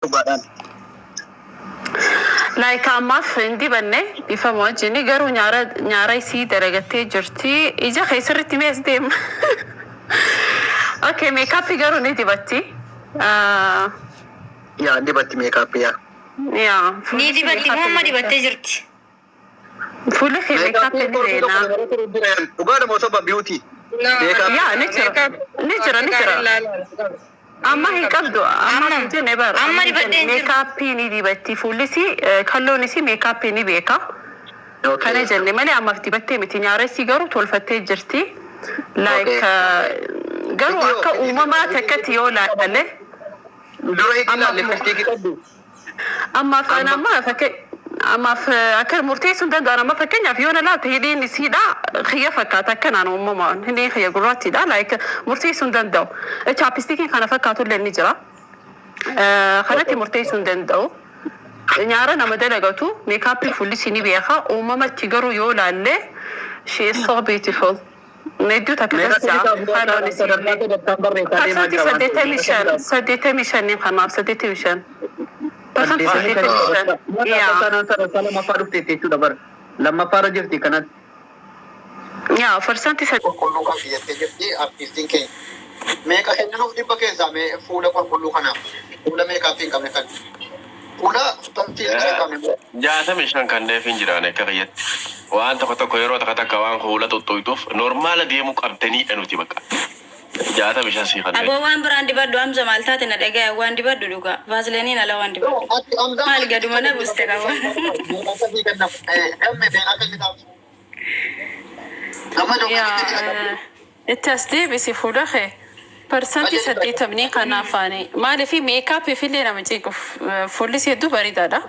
Dhugaadhaan. Like ammaaf hin dibanne, dhiifama wajjin, garuu nyaara nyaara isii dalagattee jirti. Ija kee sirriitti mee as deema. Okay, makeup garuu ni dibatti. Yaa, dibatti makeup yaa. Yaa. Ni dibatti moo amma dibattee jirti? Fuulli kee makeup ni beena. Dhugaadha moo soba, beauty? Makeup. Yaa, ni jira. Ni jira, ni jira. Amma hin qabdu. Amma hin jenne bara. Amma dibadhee hin jiru. Makeup ni dibatti. Fuulli kalloon isii makeup ni beeka. Kana jenne malee ammaaf dibattee miti. Nyaara isii garuu tolfattee jirti. Like garuu akka uumamaa takkatti yoo laalle Dura hidhii laalle lipstick qabdu. Ammaaf amma fakke ammaaf akka murteessuu hin danda'an. Amma fakkeenyaaf yoo na laalte, hidhiin isiidha kiyya fakkaata akkanaan uumamaan, hidhiin kiyya gurraattiidha. Like murteessuu hin danda'u. Chapstickiin kana fakkaatu illee ni jira. Kanatti murteessuu hin danda'u. Nyaara nama dalagatu, makeup fuulli ni beeka. Uumamatti garuu yoo laalle, she is so beautiful. Hedduu takka dassaa haloon isiillee. Parsantii 85, 85 kanaaf, 85, 85%, yaa. Sadarkaa lammaffaa dhufteetti jechuudha bara. Lammaffaarra jirti kanatti. Yaa, parsantii Qulqulluu qabdi jettee jirti artiistiin keenya. Meeqa kenninuuf 100 keessaa mee fuula qulqulluu kanaaf? Fuula makeup hin qabne kan. Fuula filter hin qabne. 65 kanneef hin jiraan akka kiyyatti. Waan tokko tokko yeroo takka takka waan fuula xuxxuytuuf normal deemuu qabdaniidha nuti bakka. 65 sii kanneen. Aboo, waan biraan dibadhu. Hamza, maal taate? Na dhagaya, waan dibadhu dhugaa. Vaasileniin ala waan dibadhu. Ati Hamzaa. Maal gaduma na buste qaba. Meeqa akkasii kennamu? Gamme, meeqa kennitaaf? Gamma Yaa, itti as deebisi fuula kee. 80% kanaaf ani maaliif makeup fillee nama ciiqu, fuulli isii hedduu bareedaadha.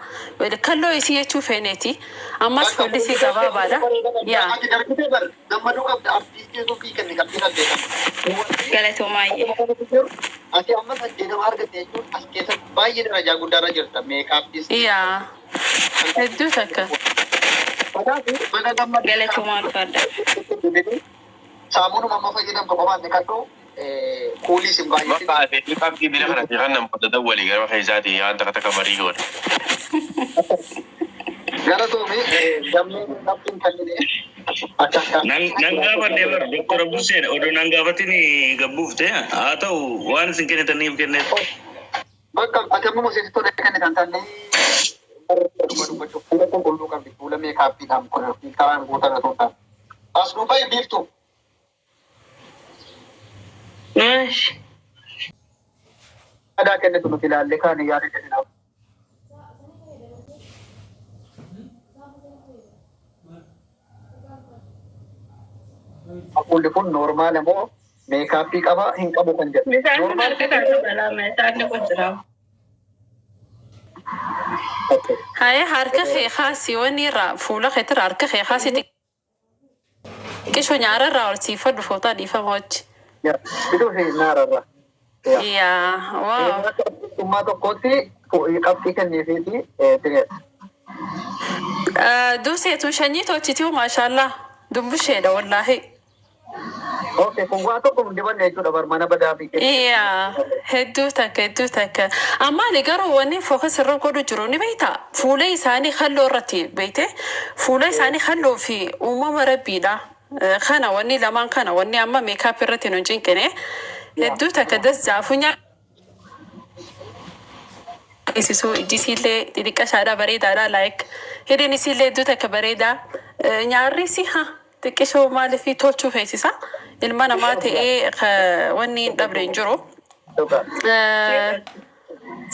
Kalloo isii jechuu feeneeti. Ammas fuulli isii gabaabaadha. Yaa. Ati darbitee bar gammaduu qabda, artiistii suufii kenne qabxii 80. Galatoomaayye. Ati amma 80 argatte jechuun as keessatti baay'ee darajaa guddaarra jirta makeupis. Yaa. Hedduu takka. Kanaafuu baga gammadde. Galatoomaa, ulfaadha. Saamunuma amma fayyadamtu qofaan dhiqadhu, kuulii sin baay'atin. Bakka ati qabxii bira kana si kan nama dawwali gara keessaatii waan takka takka marii goone. Galatoomi gammee, qabxiin kennine akka akka. Nan gaafadhe bar, Doktor Abduseen, odoo nan gaafatin gabbuufte. Haa ta'u, waan isin kennitaniif kenneef. Bakka ati amma moseensi tolee kennitan taanee dubbachuuf, fuula qulqulluu qabdi, fuula makeupiidhaan filteraan guutame osoo hin taane. As duuba biiftu. Maash. Aadaa kennitu nuti ilaallee kaane yaada kenninaaf. Fuulli kun normal moo makeup qaba hin qabu kan jedhu. Bishaan kun Normal. harka kan qabalama isaan dhaqu jira. Haye, harka kee kaasii, wanni irraa fuula keetirraa harka kee kaasii xiqqishoo nyaara irraa ol siifadhu footaa, dhiifama wajji. Bituu fi naararra. Yaa, wow. Akka artistummaa tokkootti qabxii kenneefiiti. Duuseetu shanyii tolchitiyu, maashaallah, dumbusheedha wallaahi. Okay, kun waa tokko hin dibanne jechuudha bar mana badaa fi Yaa, hedduu takka, hedduu takka. Ammaali garuu wanni focus irra godhu jiru ni beekta. Fuula isaanii halluu irratti beekte, fuula isaanii halluu fi uumama rabbiidha. Kana wanni lamaan kana wanni amma makeup irratti nu hin cinqine. Hedduu takka das jaafunya isisu, ijji isiillee xixiqqashaadha, bareedaadha, like hidhiin isiillee hedduu takka bareedaa. Nyaarri isii ha xiqqishoo maaliif tolchuu feesisa. Ilma namaa ta'ee wanni hin dhabne hin jiru.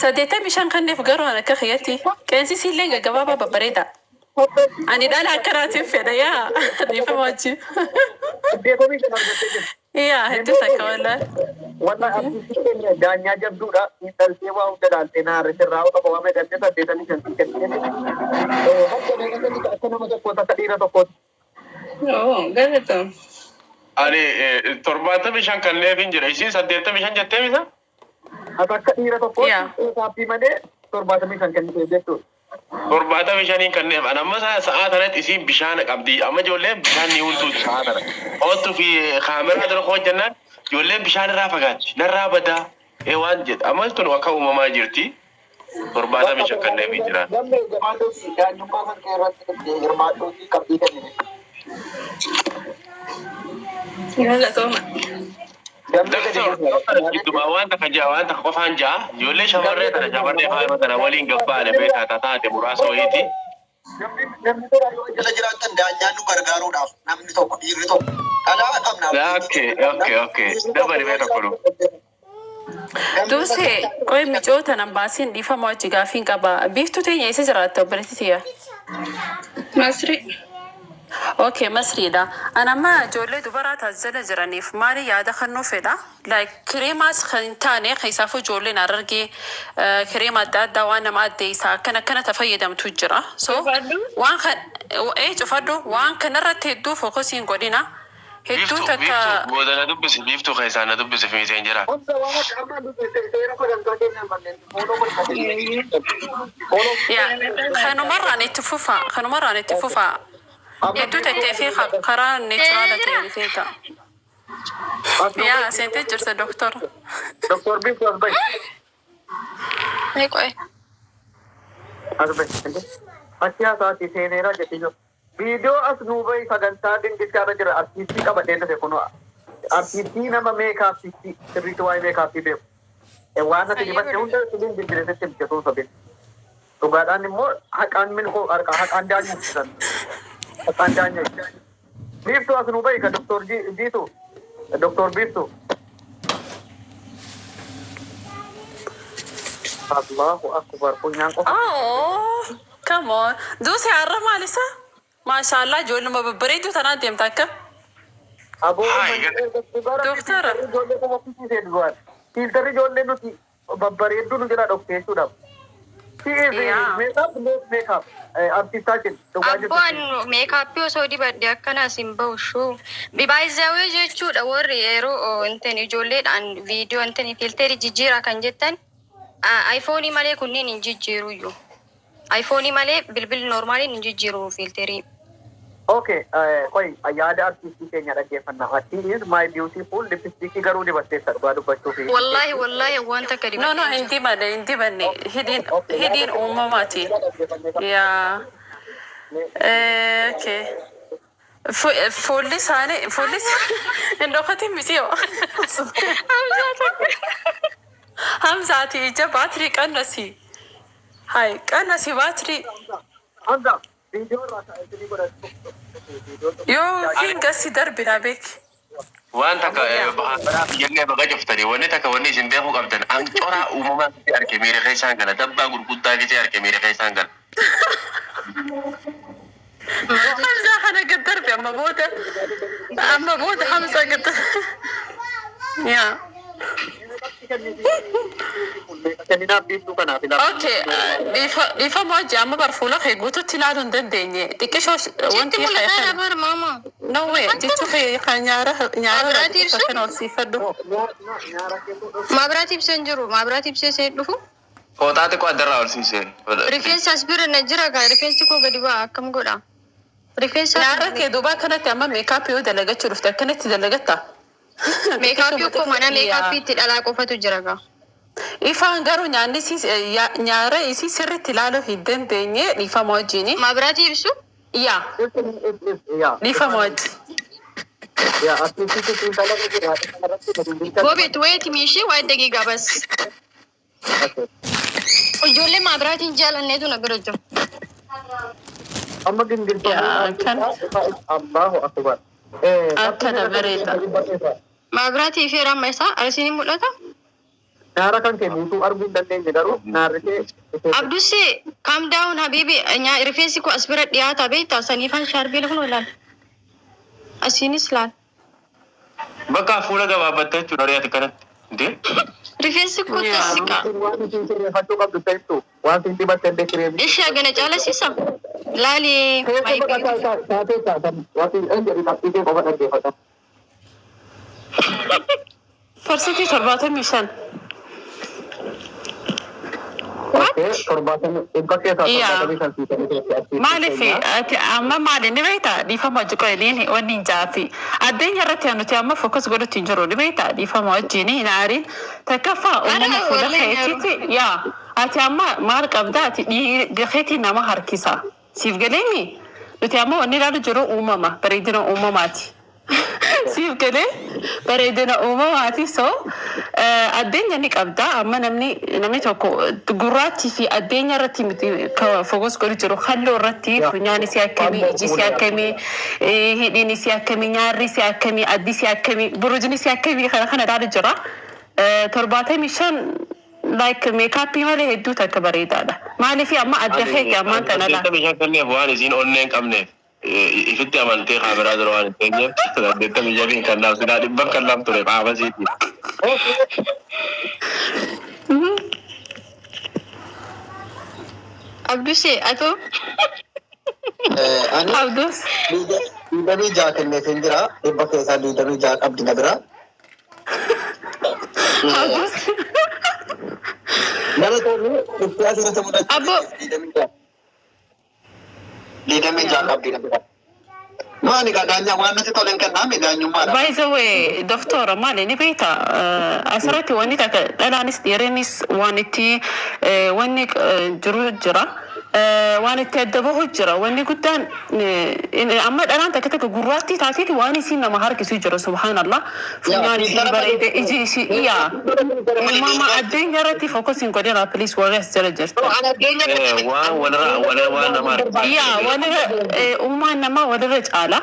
85 kanneef garuu an akka kiyyatti qeensi isiillee gaggabaabaa babbareeda. Ani dhala akkanaatiin fedha, yaa, dhiifama wajjin. 85 argattee jirti. Yaa, hedduu takka wallaahi. Walla artistii keenya daanyaa jabduudha. Xiinxaltee waa hunda laaltee naarri sirraa qaba waan meeqattee 85 kennite. Akka meeqa akka nama tokkooti, akka dhiira tokkooti? Oo, galatoom. Ani 75 kanneef hin jira. Isiin 85 jettee misa? Ati akka dhiira tokkooti Yaa. makeup malee 75 kennite jechuudha. 75n kanneef. Ani amma sa'aa kanatti isiin bishaan qabdi. Amma ijoolleen bishaan ni huntuuti sa'aa kana. Oottuu fi kaameraa dura hojjannaan ijoolleen bishaan irraa fagaatti. Narraa badaa. Waan jedhu. Amma tun akka uumamaa jirti. 75 kenneefii jira. Gammee jabaadhuuti daanyummaa kan kee irratti hirmaadhuuti qabxii kennine. Galatooma. Gammee gadi Doktor, gidduma waan takka ja'a, waan takka qofaan ja'a, ijoollee shamarree tana, shamarree faayima tana waliin gabbaane beekaa taate muraasa wayiiti. Namni biraa yoo jala jiraatan daanyaan nu gargaaruudhaaf namni tokko, dhiirri tokko dhalaa qabna. Okay. Dabali mee tokko nu. Duusee qoy micoota nan baasiin dhiifama wajji gaafiin qaba. Biiftuu teenya eessa jiraatta, obboleetti tiyya? Masri. Okay, Masriidha. Ani amma ijoollee dubaraa taas jala jiraniif maali yaada kennuu fedha? Like kireemaas kan hin taane, keessaafuu ijoolleen Harargee kireema adda addaa waan nama addeessaa akkana akkana fayyadamtu jira. So Cufadhu. waan kan cufadhu, waan kanarratti hedduu focus hin godhina. Hedduu Biiftuu, takka biiftuu booda na dubbisi, biiftuu keessaa na dubbisi fiiseen jira. Hunda waan akka amma seera sagantaa keenyaan manneen follow godhate. Follow. Yaa, kanumarraan itti fufa, kanumarraan itti fufa. Hedduu tattee fi karaa natural ta'een feeta. Yaa, seentee jirta, doktor. Doktor Biiftuu, as bahi. Mee qo'e. As bahi. Achi haasa'aati seeneera jettee jiru. Viidiyoo as nuu bahi, sagantaa dinqisiisaa jira. Artiistii qabatee dhufe kun artiistii nama makeupiitti sirriitti waa'ee makeup beeku. Waan ati dibatte hunda siliin bilbileetti hojjetuu sobe. Dhugaadhaan immoo haqaan milkoo harkaa haqaan daanyuu, haqaan daanyuu. Biiftuu, as nuu bahi ka doktor Jiitu. Doktor Biiftuu. Allahu akbar, funyaan qofa. Oh, come on. Duusee, har'a maal isa? Maashaallah, ijoolluma babbareedduu tanaan deemta akka. Aboo. Hi. Doktara. Ijoollee qofa fisiisee duwwaan. Filterri ijoollee nuti babbareedduu nu jala dhokseessuudhaaf. Makeup, makeup artistaa jedhu dhugaa jirtu. Abboon makeup osoo dibadhe akkanas hin bahu shuu. Baay'ee jechuudha, warri yeroo intin ijoolleedhaan viidiyoo intin filter jijjiira kan jettan, iPhone malee kunneen hin jijjiiruyyuu. iPhone malee bilbilli normaliin hin jijjiiru filter. Okay, qoy, yaada artistii keenya dhaggeeffannaa. Ati is my beautiful lipstick garuu dibatteessa dhugaa dubbachuuf. Wallaahi, wallaahi, wanta akka No, hin dibanne, hin dibanne. Hidhiin, hidhiin uumamaati. Yaa. Okay. Fuulli isaanii, fuulli isaanii hin dhokatin miti yoo. Hamzaati, ija baatirii qannasi. Hai, qannasi baatirii. Hamza, viidiyoo irraa ka'ee godhachuu. Yoo hin gasi darbina beeki. Waan takka bahaa biyyallee baga cuftanii, wanni takka wanni isin beekuu qabdan, ancoraa uumamaa gisee arge miira keessaan gala, dabbaa gurguddaa gisee arge miira keessaan gala. Hamzaa kana gad darbe amma booda. Amma booda Hamzaa gad darbe. Yaa. Kenninaaf biiftuu kanaaf ilaalaa. Okay, dhiifama hojii amma bar fuula kee guututti ilaaluu hin dandeenye. Xiqqishoo Sitti wanti mul'ata bar, maama. No way, jechuu kee kan nyaara nyaara Maabiraatii ibsu? kana ol siifadhu. Maabiraatii ibsee hin jiru. Maabiraatii ibsee see dhufu. Fooxaa xiqqoo addarraa ol siisee. Rifeensi as bira na jira kaa, rifeensi koo gadi ba'a, akkam godha? Rifeensa Nyaara kee duuba akkanatti amma makeup yoo dalagachuu dhufte akkanatti dalagatta. Makeup koo mana makeup itti dhalaa qofatu jira kaa. Ifaan garuu nyaanni nyaara isii sirriitti ilaaluu hin dandeenye, dhiifama wajjini. Maabiraatii ibsu? Yaa, dhiifama wajji. Yaa, artistichi xiinxala jira kanarratti. Gobeet wayeeti miishee waa'ee daqiiqaa bas. Ijoollee maabiraatiin jaalanneetu na bira jiru. Amma Yaa, kan- Allahu akbar. Akkana bareeda. Maabiraatii ifeera amma isaa asiin mul'ata. Nyaara kan kee guutuu arguu hin dandeenye, garuu naarri kee. Abdusi, calm down habibi. Rifeensi koo as bira dhiyaata beektaa, saniifan shaarbii kun ilaal. Asiinis laal. Bakka fuula gabaabbattee jechuudha ari'ate kanatti. Indee? Rifeensi koo tassiqa. Waan isin sirreeffachuu qabdu ta'ettu waan isin dibatte illee kireemii. Ishee hagana caalasiisa. Laali. Keessa bakka taatee taatan waan isin jedhu qabxii kee qofa dhaggeeffatan. 75%. Okay, 70 dhibba keessaa Yaa. 75 sii kenniteetti artiistiin Maaliif keenya. ati amma maali ni beektaa dhiifama hojii qoeliin wanni hin jaafi addeenya irratti nuti amma focus godhutti hin jiru ni beektaa dhiifama wajjin hin aariin takkaffaa Ana uumama fuula wallahi yeroo keetiiti yaa ati amma maal qabda ati dhiiga keetii nama harkisa siif galeemi nuti amma wanni ilaalu jiru uumama bareedina uumamaati. Siif galee bareedina uumamaati so addeenya ni qabda amma namni tokko gurraachii fi addeenya irratti miti focus godhu jiru halluu irratti Yaa. funyaan isii akkamii Halluu iji isii fuulaa. akkamii hidhiin isii akkamii nyaarri isii akkamii addi isii akkamii burujni isii akkamii kana kana ilaalu jira. 75 like makeup malee hedduu takka bareedaadha. Maaliif amma adda Ani keeti ammaan tana laa. 85 kenneef waan isiin onnee hin qabneef ifitti amantee kaameraa dura waan hin teenyeef 85 kan naaf silaa 100 kan naaf ture qaama isiitiin. Abdusee atoo Ani Abdus. 26 kenneefin jira. Dhibba keessaa 26 qabdi na bira. Abdus. Nama tooni dhuftee asirratti mul'achuu Abbo 26. 26 qabdi na bira. Maali gaa daanyaa waan nuti tolen kennaa daanyummaadha. By the way, doktora maali ni beekta asirratti wanni takka dhalaanis dhiirrinis waan itti wanni jiru jira. Waan itti adda bahu jira. Wanni guddaan amma dhalaan takka takka gurraattii taateeti waan isiin nama harkisu jira subhaanallah. Funyaan isii bareede iji isii iyyaa. Uumama addeenya irratti focus hin godhina please warri as jala jirtan. Waan walirra walirra waan nama harkisu. Yaa walirra uumaan namaa walirra caala.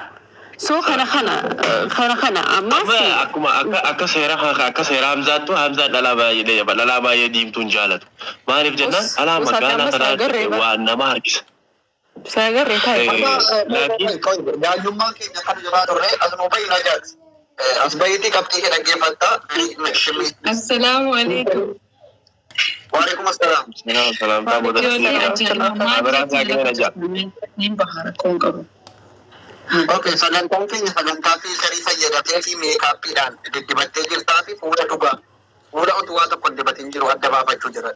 So kana ammas Amma akkuma akka seera akka seera Hamzaattu Hamzaan dhalaa baay'ee diimtuun jaalatu. Maaliif jennaan dhalaa usaati magaalaa amma kanaa saagarree bara. waan nama harkisa. Saagarree taa'e. Laakiin Daanyummaan keenya kan jiraa turre as nu bayi najaati. As bayitii qabxii kee dhaggeeffatta. Assalaamu alaikum. Waalaikum assalaam. Salaamtaa booda. Ijoollee ajaa'iba maal Kaameraa jettee isaa lafa najaa. jirtu niin baha rakkoon qabu. Okay, sagantaan keenya sagantaa filterii fayyadamtee fi makeupiidhaan diddibattee jirtaa fi fuula dhugaa fuula utuu waa tokko hin dibatin jiru adda baafachuu jira.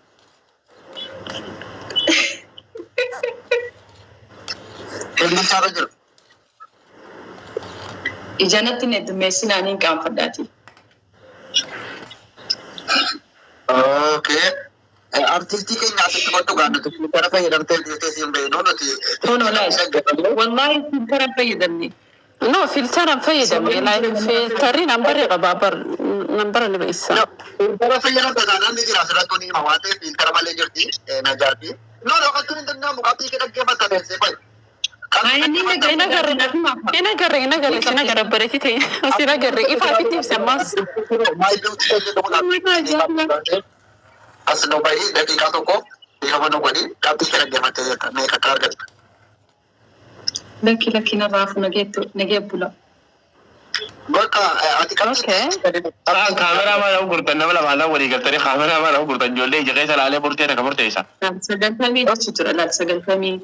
Filmichaarra jiru. Ijanatti hin heddummeessinaa niin qaanfadhaati. Okay. Artistii keenya asitti kottu gaa nuti filtera fayyadamtee dhiirtee siin beeknu nuti. Tono laal. Wallaahi filtera fayyadamne. No, filtera hin fayyadamne. Like filterri nambarri qaba bar nambara ni beessa. Filtera fayyadamte taanaan ni jira asirratti ni hima waan ta'eef filtera malee jirti najaati. No, dhokachuun hin danda'amu qabxii kee dhaggeeffatta teessee fa'i. Hin agarre hin agarre hin agarre sin agarre bareetii ta'e sin agarre ifaa fitti ibsa ammaas. As nu bahii daqiiqaa tokko dhiifama nu godhi qabxii kee dhaggeeffattee jirta meeqa akka argatte. Lakki lakki narraa nageettu nagee bula. Bakka ati qabxii Kaameraa maal gurgurtan nama lamaan walii galtanii kaameraa maal gurgurtan ijoollee ija keessa ilaalee murtee takka murteessa. 90 jechu jira laal 90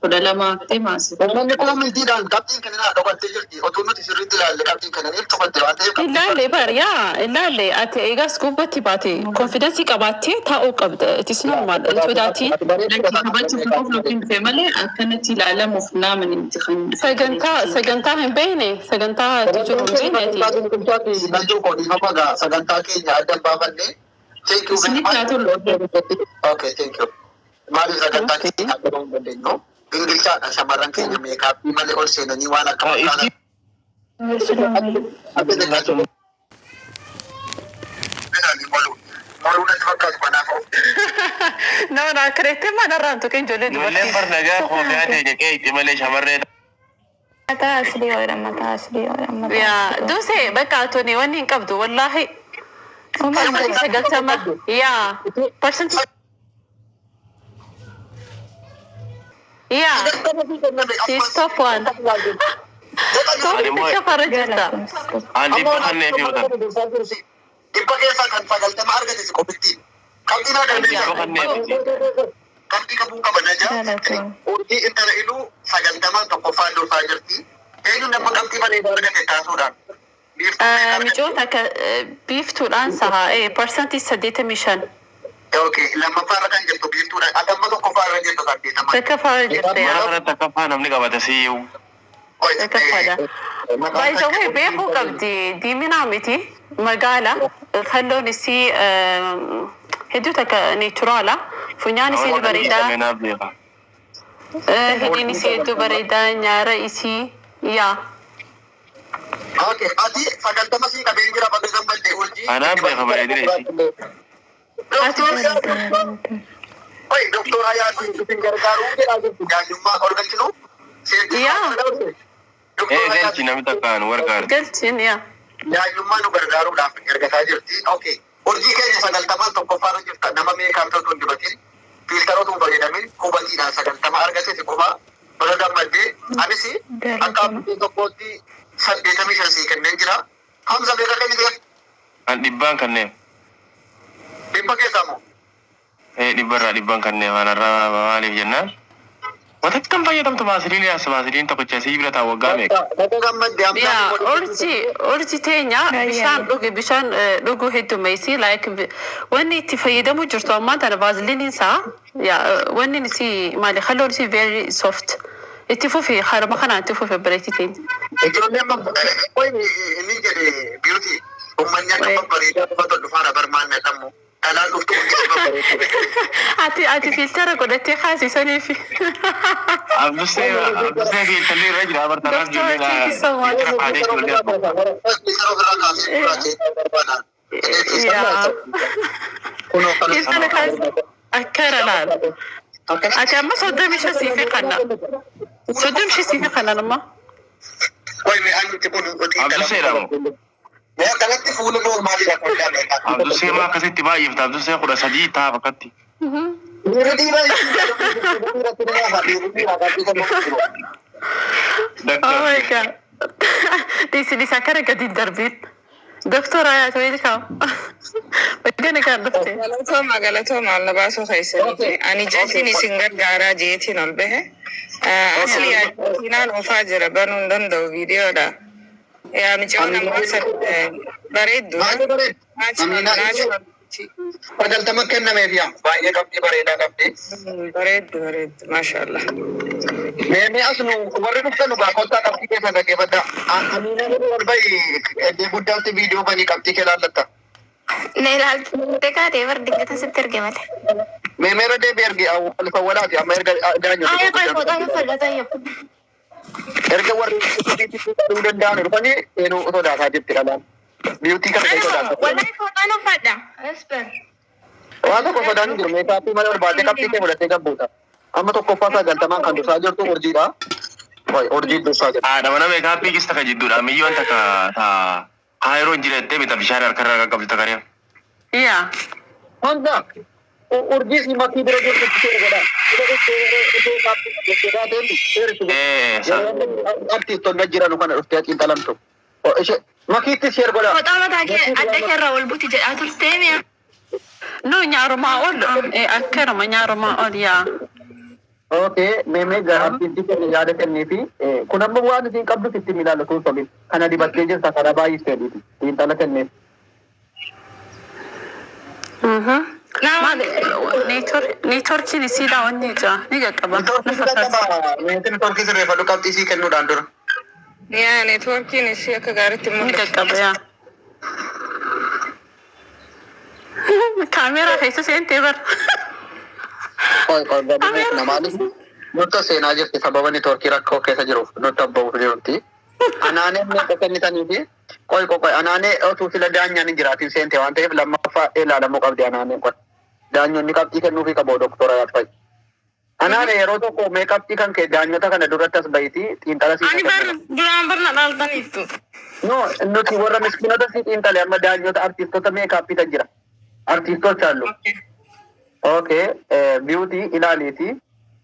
12 ta'e maasi. Uummanni koomentiidhaan qabxiin kenninaa dhokattee jirti. Otuu nuti sirriitti ilaalle qabxiin kennaniif cufatte waan ta'eef. Ilaalle bar yaa ilaalle ati eegas gubbatti baate confidence qabaattee taa'uu qabda. It is normal. Sodaatiin. Lakki kabachuuf qofa yookiin dhufe malee akkanatti ilaalamuuf nama miti kan. Sagantaa hin beekne sagantaa jiru hin beekne ati. Najuu koo dhiifama gaa sagantaa keenya adda baafannee. Thank you very Isinitti much. haa tolu. Okay, thank you. Maaliif sagantaa keenya adda bahuu hin dandeenyu? Gingilchaadha shamarran keenya makeup malee ol seenanii waan akka fakkaatan. Akka xiqqaatu. Moluu. Moluu natti fakkaatu kanaaf. No, no, kireettee manarraan tuqeen ijoollee Ijoolleen dubartii. bar nagaa koofiyaa ta'e jeqee itti malee shamarree Mataa aslii oodha, mataa aslii oodha, mataa Yaa aslii oodha. duuse bakka tuni wanni hin qabdu wallaahi. 90% yaa percentii yaa she's top one. Top shafarra jirta. Aan 100 kannee fi yoota. 100 keessaa kan 90 argate si qofitti. Qabxii naa galmeessa. 100 kannee miti. Qabxii qabuu qaba najaa. Urjii intala iluu 90n tokkoffaan dursaa jirti. Eenyu nama qabxii bareedaa argate taasuudhaan. Micoota akka biiftuudhaan sahaa 85%. Okay, lammaffaa irra kan jirtu Biiftuudha. Ati amma tokkoffaa irra jirtu, 80. Takkaffaa irra jirti. Mana Yaa. kanatti takkaffaa namni qabate siyyuu. Takaffaadha. By the way, beekuu qabdi, diiminaa miti, magaala kalloon isii hedduu takka natural. Funyaan isii ni bareedaa. Naaf beeka. Hidhiin isii hedduu bareedaa, nyaara isii, yaa. Okay, ati 90 sii qabeen jira, baga gammadde, Urjii. Anaaf beeka bareedina isii. Oi, Doktor Hayaatu isin gargaaruu jedhaa jirti. Daanyummaa ol galchinu. Yaa. Ee, galchi, namni takka nu gargaarti. Galchiin, yaa. Daanyummaa nu gargaaruudhaaf ergataa jirti. Okay. Urjii keenya 90n tokkoffaarra jirta. Nama makeup otoo hin dibatin, filter otoo hin fayyadamin, hubatiidhaan 90 argate si qofa. Baga gammaddee. Anis akka abbootii tokkootti 85 sii kenneen jira. Hamza, meeqa kenniteef? An dhibbaan kanneen. 100 keessaa moo? Ee, dhibbarraa dhibbaan kanneen. Kanarraa maaliif jennaan? Wanta kan fayyadamtu Vaseline as Vaseline tokkicha sii bira taa'u waggaa meeqa? Baga gammaddee, Hamza. Yaa, Urjii, Urjii teenya, bishaan dhugi, bishaan dhuguu heddummeessi. Like, wanni itti fayyadamu jirtu ammaan tana Vaseline isaa, yaa, wanni isii maali, halluun isii very soft. Itti fufi, haruma kanaan itti fufi, obboleettii teenya. Ijoollee amma qoy inni jedhe, Beauty, uummanni akka babbareedaa qofa dhufaara barmaanna dhammu. Dhalaan dhuftu hundi si babbareedu. Ati filter godhattee kaasisaniif. Abdusee, Abdusee, filterli irra jira bartanaaf. Doctor, thank you so much. Filter kaatee ijoollee Filter ofirraa kaasee gurraachee barbaada. Yaa. Filter kaas akkana laal. Ati amma 35 siifi kanna. 35 siifi kanna nama. Qoy, mee eenyutti kun? Abduseedha moo? Mee akkanatti fuula normaliidha kun ilaalle. Abdusee maa akkasitti baay'ifta? Abdusee 13 ta'a bakkatti. Dhiirri dhiiraa dhiirratti ni gaafa, dhiirri dhiiraa qabxii kan jiru. Oh my God. Dhiisi, dhiisi, akkana gadi hin darbiin. Doktora Ayaat, welcome. Baga nagaan dhufte. Galatooma, galatooma, alla baasuu keessaniiti. Ani jeetiin isin gargaaraa jeetiin ol bahe. Asli Arjentiinaan oofaa jira, banuu hin danda'u viidiyoodha. Yaa, micoon ammoo bareeddu. Baay'ee bareedu. Natural, Amiinaa. natural. 90 kennameef, yaa, baay'ee qabxii bareedaa qabdi. Bareeddu, bareeddu, maashaallah. Mee mee, as nu warri dhuftan nu kottaa, qabxii keessan dhaggeeffadhaa. Amiinaa, godhu ol bahi, iddoo guddaatti viidiyoo banii qabxii kee laallatta. Na ilaaltee kaatee bar dingata sitti erge malee. Mee meera deebi ergi, wal fawwalaati amma erga daanyoo. Ayya, qoy, fooxaa uffadha tayyoo. Erga warri dhufuu danda'an dhufanii seenuu sodaataa jirti dhalaan. Beauty kana kan sodaata. Wallahi fooxaan uffadha. Esper. Waan tokko sodaan hin jiru, makeup malee ol baatee qabxii kee fudhattee gabbuuta. Amma tokkoffaa 90n kan dursaa jirtu Urjiidha. Wayi, Urjii dursaa jirti. Haadha mana makeup kis takka jidduudha. Miyyoon takka ta Kaayiroon jirattee mita bishaan harkarraa qaqqabdu takka reefu. Yaa. Hamza, Urjiis makii bira jirtu share godha. Ee, sa. Artiistonni jiran kana dhuftee xiinxalamtu. Makiitti share godha. Fooxaa mataa kee adda keerraa wal buti jedhaa turtee mi'a. No, nyaarumaa ol, akkanuma nyaarumaa ol, yaa. Okay, mee mee artiistii keenya yaada kennee fi kun amma waan isiin qabdu sitti ilaalu tun sobin. Kana dibattee jirta, kana baay'istee dhiiti. Xiinxala kenneef. Maali, networkiin isiidha, wanni jira ni qaqqaba. Na fakkaata. Meetiin networkii sirreeffadhu qabxii sii kennuudhaan dura. Yaa, networkiin ishee akka gaariitti Ni mul'atu. qaqqaba, yaa. Kaameeraa keessa seentee bar. Qoy qoy, gadi beekna, maaliif nutti seenaa jirti, sababa networkii rakkoo keessa jiruuf nutti abba'uuf jirti. Anaanee meeqa kennitanii fi qoy qoy qoy, Anaanee otuu sila daanyaan hin jiraatin seente waan ta'eef lammaffaa ilaalamuu qabdi Anaaneen, qoy. Daanyonni qabxii kennuufii qabu, doktora Yaadfai. Anaanee, yeroo tokko mee qabxii kan kee daanyota kana duratti as bahitii xiinxala sii Ani bar duraan bar na dhaaltaniittu. No, nuti warra miskiinota si xiinxale, amma daanyota artiistota makeup kan jira. Artiistocha allu. Okay, Beauty, ilaaliiti.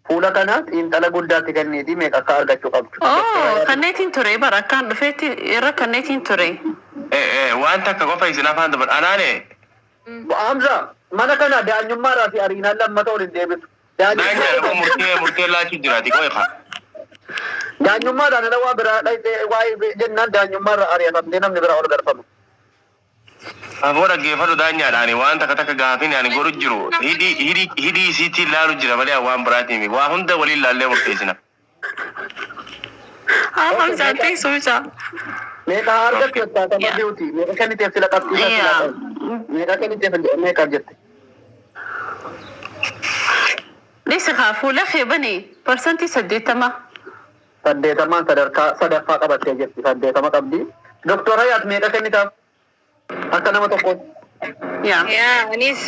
Fuula kana xiinxala guddaatti kenniiti, meeqa akka argachuu qabdu. Oh, kanneetiin ture bara, akkaan dhufeetti irra kanneetiin ture. Waan takka qofa isin afaan dubbadha. Anaane. Hamza, mana kana daanyummaadhaa fi ariinaan lammata ol hin deebisu. Daanyaa murtee laachuu jiraati qoy kaa. Daanyummaadhaan ala waa biraa dhayxee waa'ee jennaan daanyummaarra ari'atamtee namni biraa ol galfama. Afoo dhaggeeffadhu daanyaadhaani waan takka takka gaafin ani godhu jiru hidhii hidhii hidhii isiitti ilaalu jira malee waan biraatii miti. Waa hunda waliin laallee murteessina. Haa Hamzaan teessoo mucaa. Meeqa haa argattu jettaa sama beauty? Meeqa kenniteef sila qabxii isaa silaa qabu? Meeqa kenniteef meeqa jette? Dhisi kaa fuula kee bani 80%. 80n sadarkaa sadaffaa qabattee jirti. 80 qabdi. Doktor Hayaat meeqa kennitaaf? Akka nama tokkootti. Yaa. Yaa anis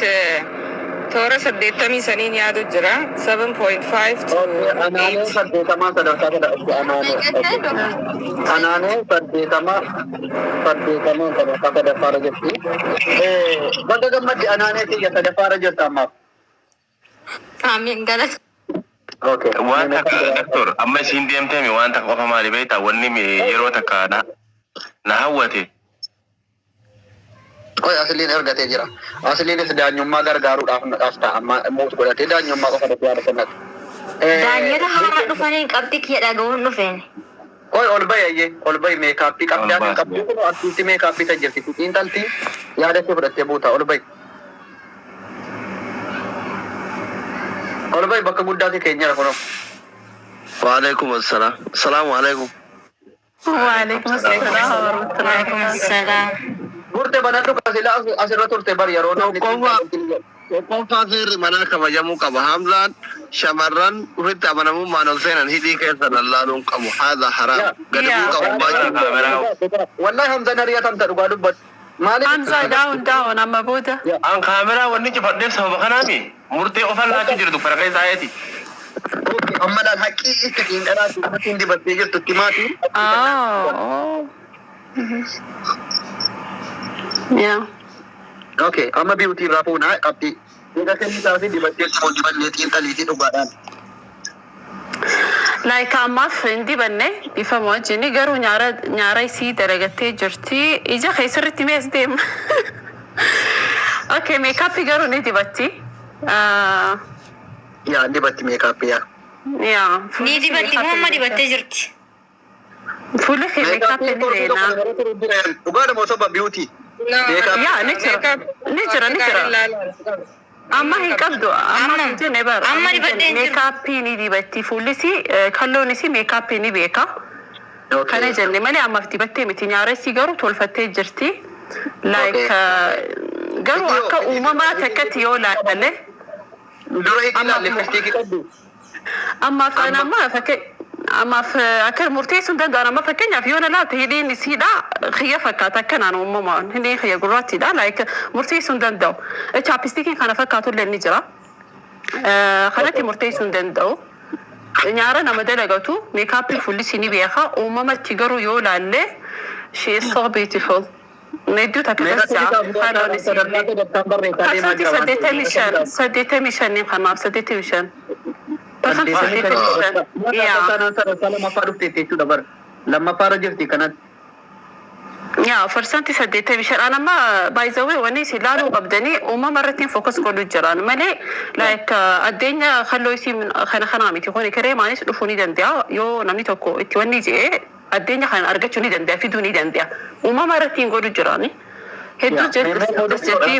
toora 85n yaadu jira. 7.5 to Okay, anaanee 8. 80n sadarkaa sada anaanee. Meeqa Okay. doktor? Anaanee 80n sadarkaa sadaffaarra jirti. Baga gammadde anaanee kiyya sadaffaarra jirta ammaaf. Amiin galata. Okay. Waan Mee takka kan biraa. doktor amma isiin deemteemi waan takka qofa maali beektaa wanni yeroo takka na hawwate. Qoy asliin ergatee jira. Asliinis daanyummaa gargaaruudhaaf dhaaf ta'a. Amma muut godhatee daanyummaa qofa irratti yaada kennata. Daanyota haaraa dhufaniin qabxii kiyya dhaga'uun dhufeen. Qoy ol bahi ayyee ol bahi makeup Ol qabdaa hin baasne. qabdu kun artiistii makeup tan jirti. Xiinxaltii yaada ishee fudhattee buuta ol bahi. Ol bahi bakka guddaa kee keenyara kunoo. Waalaikum assalam. Assalamu alaikum. Waalaikum assalam warahmatullahi Waalaikum assalam. Burte banadhu kasila asirra turte bar yeroo namni Tokkoffaa xiinxaltii tokkoffaa seerri manaa kabajamuu qaba. Hamzaan shamarran ofitti amanamummaan ol seenan hidhii keessa lallaaluun qabu. Haadha haraam. Gadi bu'uu Yaa. qabu baachuu. Kaameraa Wallahi Hamzaan ari'atamta dhugaa dubbadhu. Maaliif? Hamzaa down down amma booda. An kaameraa wanni cufadheef sababa kanaami murtee ofan laachuu jirtu fara keessa ayeeti. Okay, amma laal haqqii itti xiinxalaatti ittiin dibattee jirtu itti maatii. Oh. Yaa. Okay, amma beauty irraa fuunaa qabxii. Meeqa kennitaa fi dibattee moo dibannee xiinxaliitii dhugaadhaan? Like ammaaf hin dibanne dhiifama wajjin garuu nyaara nyaara isii dalagattee jirti. Ija kee sirriitti mees deema. Okay, makeup garuu ni dibatti. Yaa dibatti makeup yaa. Yaa. Ni dibatti moo amma dibattee jirti? Fuula kee makeup Makeup ni beena. Dhugaadha moo soba beauty? No, Makeup. Yaa ni jira. Ni jira ni jira. Amma hin qabdu. Amma Amma hin jenne bara. amma dibadhee hin jiru. Makeup ni dibatti. Fuullis kalloon isii makeup ni beeka. Kana jenne malee ammaaf dibattee miti. Nyaara isii garuu tolfattee jirti. Like garuu akka uumamaa takkatti yoo laalle Dura hiiki laalle lipstick qabdu. Ammaaf amma fakke ammaaf akka murteessuu hin danda'an amma fakkeenyaaf yoo na laalte hidhiin isiidha kiyya fakkaata akkanaan uumamaan hidhiin kiyya gurraattiidha like murteessuu hin danda'u. Chapstickiin kana fakkaatu illee ni jira. Kanatti murteessuu hin danda'u. Nyaara nama dalagatu makeup fuulli ni beeka uumamatti garuu yoo laalle she is so beautiful. Hedduu takka Meeqa dassa haloon sadarkaa isiillee. sadarkaan barreessaa deemaa Parsantii jira waan 85 ta'eef. 85 kanaaf 85. Parsantii 85 85. Yaa. Sadarkaa lammaffaa dhufteetti jechuudha bara. Lammaffaarra jirti kanatti. Yaa 85%. An amma by the way wanni isin laaluu qabdanii uumama irratti focus godhu jiran malee like addeenya kalloo isii kana kanaa miti kuni kireemaanis dhufuu ni danda'a yoo namni tokko itti wanni je'ee addeenya kana argachuu ni danda'a fiduu ni danda'a uumama irratti hin godhu jirani hedduu jetti.